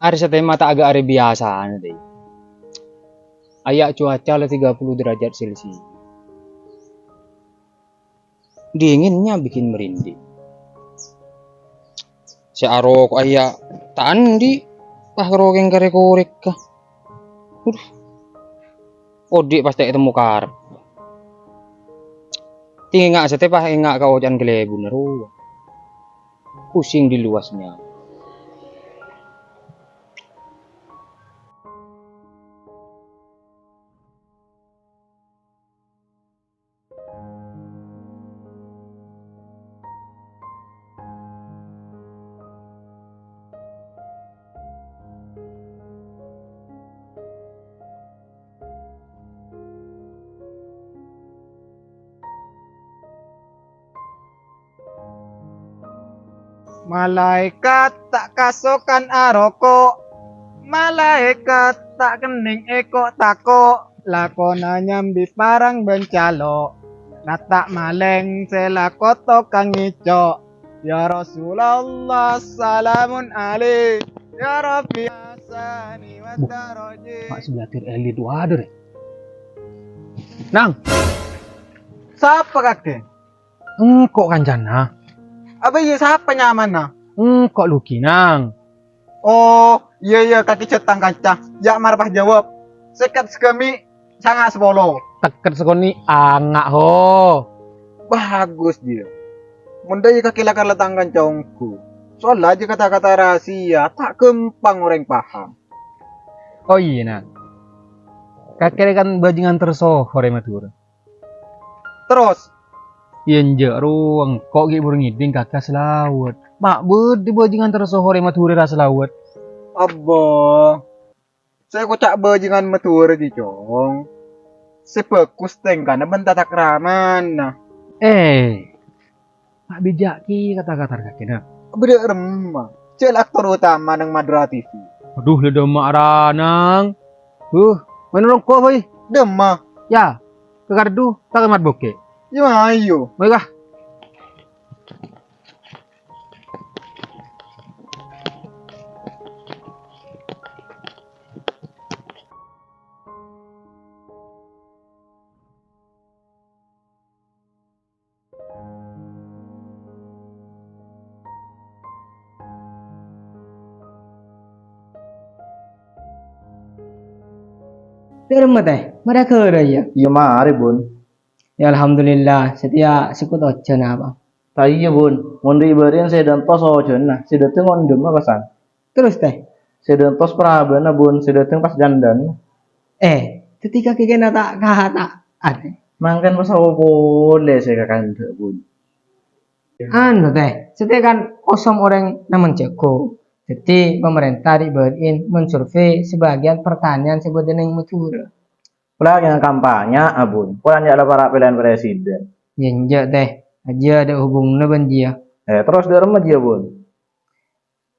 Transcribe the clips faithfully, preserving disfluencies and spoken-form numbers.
Arè satèya ta' aghâ' arè biyasana, Tè. Aya' cuaca la tiga puluh derajat Celcius. Dinginnya bikin merinding. Sè aroko' aya' ta' andi', pas rokèng karè korèk ka. Aduh. Odi' pas ta' ètemmo karep. Tènga' satèya pas enga' ka oca'na kalèbunna rowa. Pusing di luasnya. Malaèkat ta' kasokan aroko', malaèkat ta' kennèng èko'-tako', lakona nyambi parang bân calo', nata' malèng sè lako tokang ngèco'. Ya Rasulullah, salamun alaik, ya Rabbi asani wa Bu, taraji. Mak sebelah tir elit wader, ya? Nang. Sapa kakè? Engko' kancana. Abâ iyâ sapa nyamana? Engko' Luki, Nang. Oh, iyâ, iyâ, kakè jhât tang kanca. Jhâ' mara pas jawab. Sèket sagâmè', sanga' sapolo. Teket sakonè' anga', ho. Bagus, jiyâ. Mon dâ' iyâ kakè lakar la tang kanca ongghu. Soalla jiyâ kata-kata rahasia, ta' ghâmpang orèng paham. Oh, iyâ, Nang. Kakè rè kan bâjingan tersohor è Madhurâ. Terros? Iyâ, enjâ' rowa, engko' ghi' buru ngèdhing kakè asalawet. Ma' bâdâ bâjingan tersohor è Madhurâ ra asalawet. Abbâ. Sè èkoca' bâjingan Madhurâ, jiyâ, Cong. Sè bhâghus tèngkana bân tatakramana. Eh, ma' bhâjâ' kèya kata-kata kakè, Nang. Bâdâ remma. Jhâ' la aktor utama neng Madura T V. Aduh, la dâmma aranang. Huh, maèn rongko', Boy. Dâmma. Ya, ka kardhu, ta' kemat bokè. Ya, ayo. Baiklah. Dâremma, Tè, marè ghârâ, yâ? Iyâ, marè, Bun. Yâ, alhamdulillah, satèya sèkot ojhân apa? Ta' iyâ, Bun. Mon ri'-bâri'ân sè dântos ojhânna, sè dâteng ondhem apa, san? Terros, Tè? Sè dântos parabâna, Bun, sè dâteng pas jhândhâna. Eh, dhâddhi kakè kèna ta' kata'an, Tè? Mangkèn pas apa polè sè kakandhâ', Bun? Anu, Tè, satèya kan kosong orèng namen jhâghung. Dhâddhi, pamarènta ri'-bâri'ân mensurvei sebagian pertanian sè bâdâ neng Madhurâ. Polè kèng kampanye, a, Bun. Polana jhâ' la para' pèlèyan presiden. Yâ, enjâ', Tè. Ajiyâ adâ' hubunganna bân jiyâ. Eh, terros dâremma jiyâ, Bun?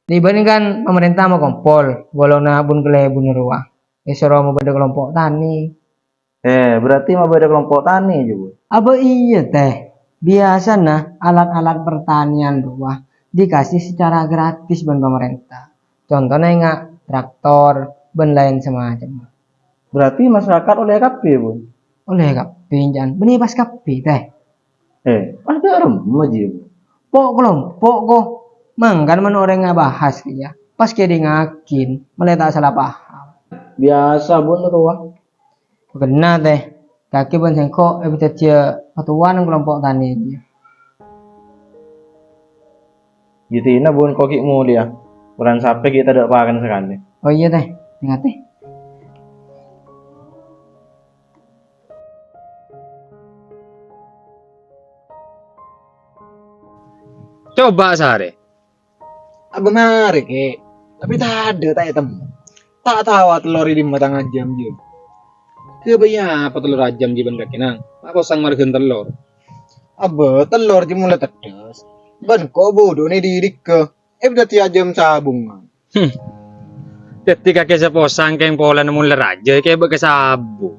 Ri'-bâri'ân kan pamarènta makompol, golonganna bun-kalèbunna rowa. Èsoro mabâdâ kelompok tani. Eh, berarti mabâdâ kelompok tani, jiyâ, Bun? Abâ iyâ, Tè. Biyasana alat-alat pertanian rowa dikasih secara gratis bân pamarènta. Contona enga' traktor bân laèn samacemma. Berarti masyarakat olè kabbhi, Bun? Olè kabbhi, jhân. Bânnè pas kabbhi, Tè. Eh, pas dâremma, jiyâ, Bun? Po' kelompok, ko. Mangkana mon orèng ngabahas kèya, pas kèdingngaghi, mèlè ta' sala paham. Biyasa, Bun, la towa. Ghenna, Tè. Kakè bân sèngko' èpadhâddhiyâ patowa neng kelompok tani jiyâ. Ghitina, Bun, ko' ghi' molèya. Polana sapè ghi' tadâ' pakanna sakalè. Oh iyâ, Tè. Tè-ngatè. Coba, Sarè. Abâ marè, Kè. Tapè tadâ' ta' ètemmo. Ta' tao atellor è dimma tang ajâm, jiyâ. Ghâbâyâ apa tellor ajâm, jiyâ, bân kakè, Nang? Ma' posang marghâna tellor. Abâ, tellor jiyâ molaè teddhâs. Bân ko' budhu'na è diri'â. Èpadhâddhiyâ ajâm sabungan. Hmm. Dhâddhi kakè sè posang kèng polana mon la rajâ èkèbâ ka sabu.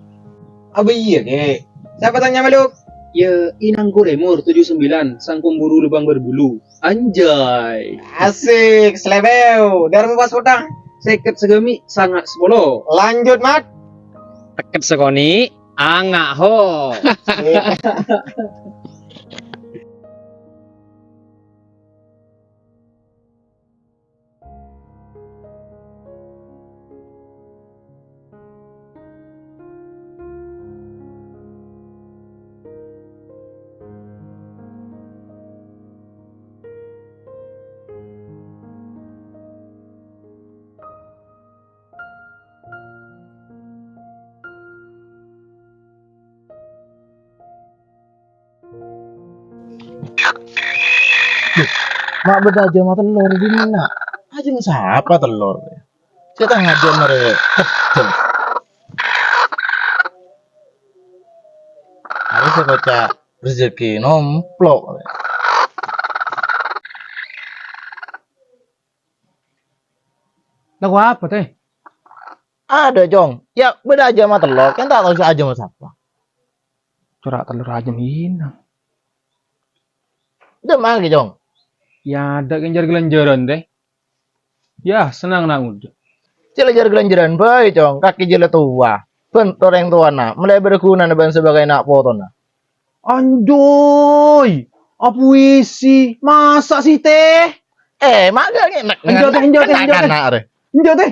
Abâ iyâ, Kè. Sapa tanya, Maluk? Ya, Inang Kuremur tujuh sembilan, Sang Pemburu Lubang Berbulu. Anjay. Asik, slebeu. Dâremma pas potang. sèket sagâmè', sanga' sapolo. Lanjut, Mat. Teket sakonè', anga' ho. Ma' bâdâ ajâm tellor è dinna'. Ajâm sapa tellor? Sè ta' ngajâm arè. Harus sè koca' rezeki nomplok. Lako apa, Teh? Adâ', Cong. Yâ, bâdâ ajâm tellor. Kan ta' tao sè ajâm sapa. Cora' tellor ajâm ina. Dâ' mangkè, Cong. Yâ, adâ' kèng jhâr ghâlânjhârân, Teh. Yâ, sennang na' ngodâ. Jhâ' la jhâr ghâlânjhârân bhâi, Cong. Kakè jhâ' la towa. Bân torèng towana, mellè bârâ ghunana bân sabâgâi na' potona. Anjoy! Apuisi, masa' sih, Teh? Eh, ma' ghâ' ngènek. Enjâ', Teh, enjâ', Teh, enjâ', Teh. Kana' rè. Enjâ', Teh.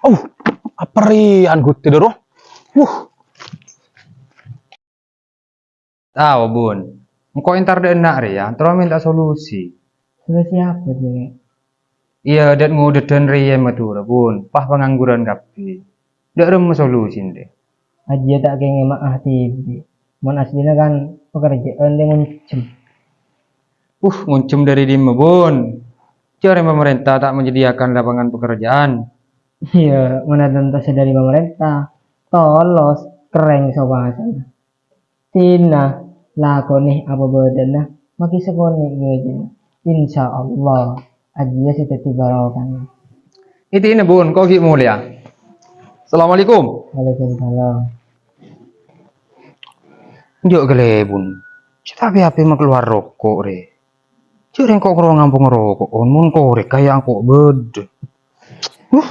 Oh, aperian Gusti Doro. Wuh. Tao, Bun. Engko' entar dâ' enna' rèya, terro mènta solusi. Solusi apa, Jeng? Iyâ, dâ' ngodâdhân rèya Madhurâ, Bun. Pas pangangguran kabbhi. Dâ' remma solusin, Dè. Ajiyâ ta' kèngèng ma'a dhibi'. Mon aslina kan pekerjaan lè ngonjem. Uh, ngonjem dâri dimma, Bun? Jhâreng pemerintah ta' menyediakan lapangan pekerjaan. Iyâ, mon adânto sè dâri pemerintah, tolos, kerrèng sopasana. Tina, lakonè apa bâdâna, makè sakonè' ghâjhina. Insyaallah, ajiyâ sè dhâddhi barokana. Ètèna, Bun, ko' ghi' molèya. Assalamualaikum. Waalaikumsalam. Enjâ' ghâllu, Bun. Sè tapè-apè makalowar roko', rè. Jhâreng ko' karo ngampong roko', mon korèk kaya engko' bâdâ. Huh.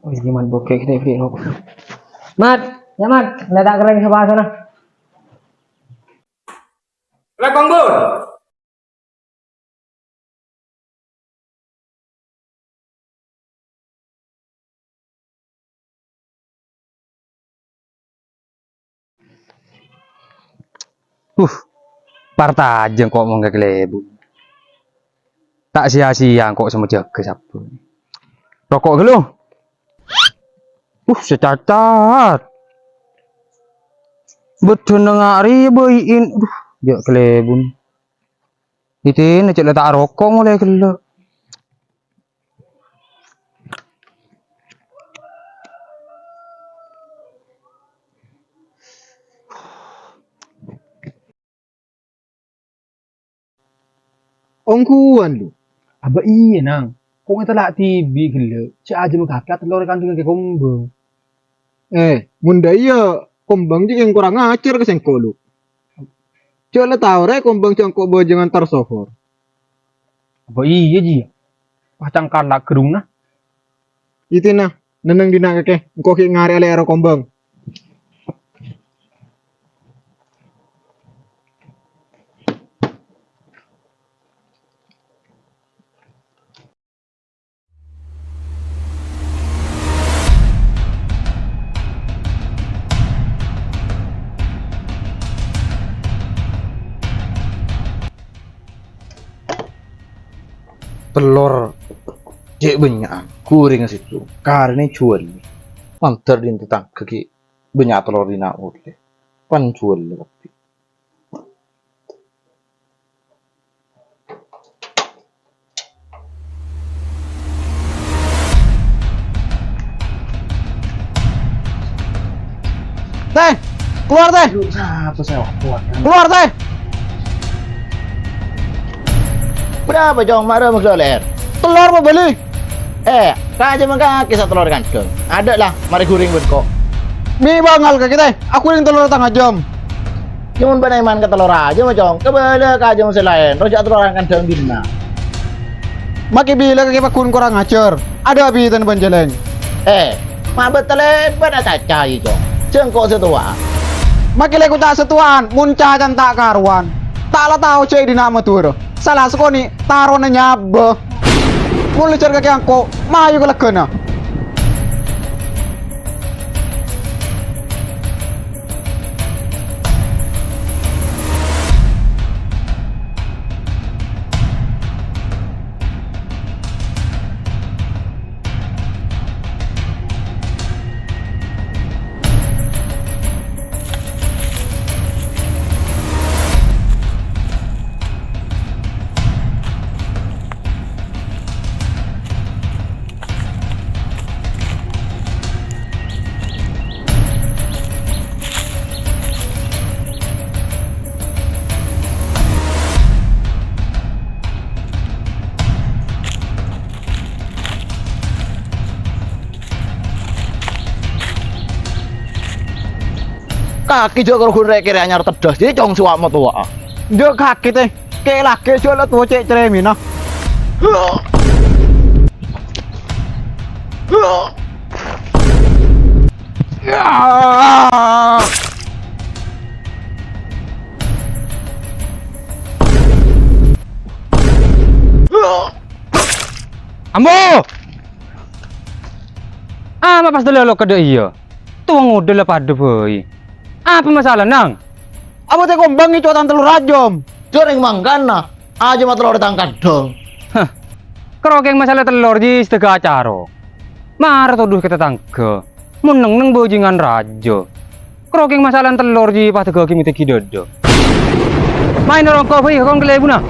Oh, iya, Mat, bokek, kita beli rokok. Mat, ya, Mat, la ta' kerrèng sopasana. Lèkong, Bun. Uh, partajeng ko' mon ka kalèbun. Ta' sia-sia ko' sè majâgâ sabbhân. Roko' ghâllu. Uh, sè cacat. Bâdâna nga' rèya bâi'in. Aduh, jhâ' kalèbun. Ètèna cè' la ta' roko' molaè ghellâ'. Ongghuwân, Lu. Abâ' iyâ, Nang. Ko' ngètella' dhibi' ghellâ', jhâ' ajâmma kakè atellor è kandhungnga Kè Kombâng. Eh, mon dâ' iyâ, Kombâng jiyâ kèng korang ajhâr ka sèngko', Lu. Jhâ' la tao rè Kombâng jhâ' engko' bâjângan tar sohor. Abâ' iyâ, jiyâ. Wah, cangkalla ghârungna. Ètèna, nenneng dinna' kakè, engko' ghi' ngarè'a lè'èrra Kombâng. Tellor cè' bânnya'an, ghurèngnga sèttong, karèna èjhuwâl. Mandhâr dhin tatangghâ ghi' bânnya' tellor dinna' ollè, pan jhuwâl kabbhi. Teh, keluar, Teh. Lu, sapa sè kuat? Keluar, Teh. Bârâmpa, Cong? Mara magloler. Tellor apa bâli? Eh, kajâ mangka kisa tellor kandhung. Adâ' la, marè ghuring bân ko'. Mi bângal ka kita, aku ning tellor tang ajâm. Yâ mon bâ'na èman ka tellor ajâm, Cong, kabâlâ ka ajâm sè laèn, roh jhâ' telloran kandhâng dinna'. Makè bilâ kakè paggun korang ajhâr, adâ' abitèn bân jhâlèng. Eh, ma' bâtellèn bâ'na caca, yâ, Cong. Jhâ' engko' sè towa. Makè lèko ta' sè towa'an, mon cacan ta' karowan. Ta' la tao jhâ' è dinna' Madhurâ. Sala sakonè' tarona nyabâ. Mon lèjhâr kakè engko', mayu ka lèghâna. Kakè jhâ' karo ghun rè'-kèrè' anyar tedhâs, jhâ' cong suwa' matowa'a. Jhâ' kakè, tè. Kè' lakè jhâ' la towa cè' cerèmèna. Ambo! Apa pas dâlâ lo' kadâ' iyâ? Towa ngodâ la padâ bhâi. Apa masalana, Nang? Apa tè kombang ngèco' tang tellor ajâm? Jhâ' rèng mangkana, ajâm atellorè tang kandhâng. Hah. Karo kèng masala tellor jiyâ sè dâgâ acarok. Mara todus ka tatangghâ. Mon neng-enneng bhâjingan rajâ. Karo kèng masalana tellor jiyâ padâ ghâghi mètèghi dâdâ. Maèn orong kobhâi kong kalèbunna.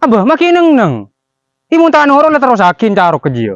Abâ, maghi neng-enneng. È mon ta' noro' la terrossaghi carokka jiyâ.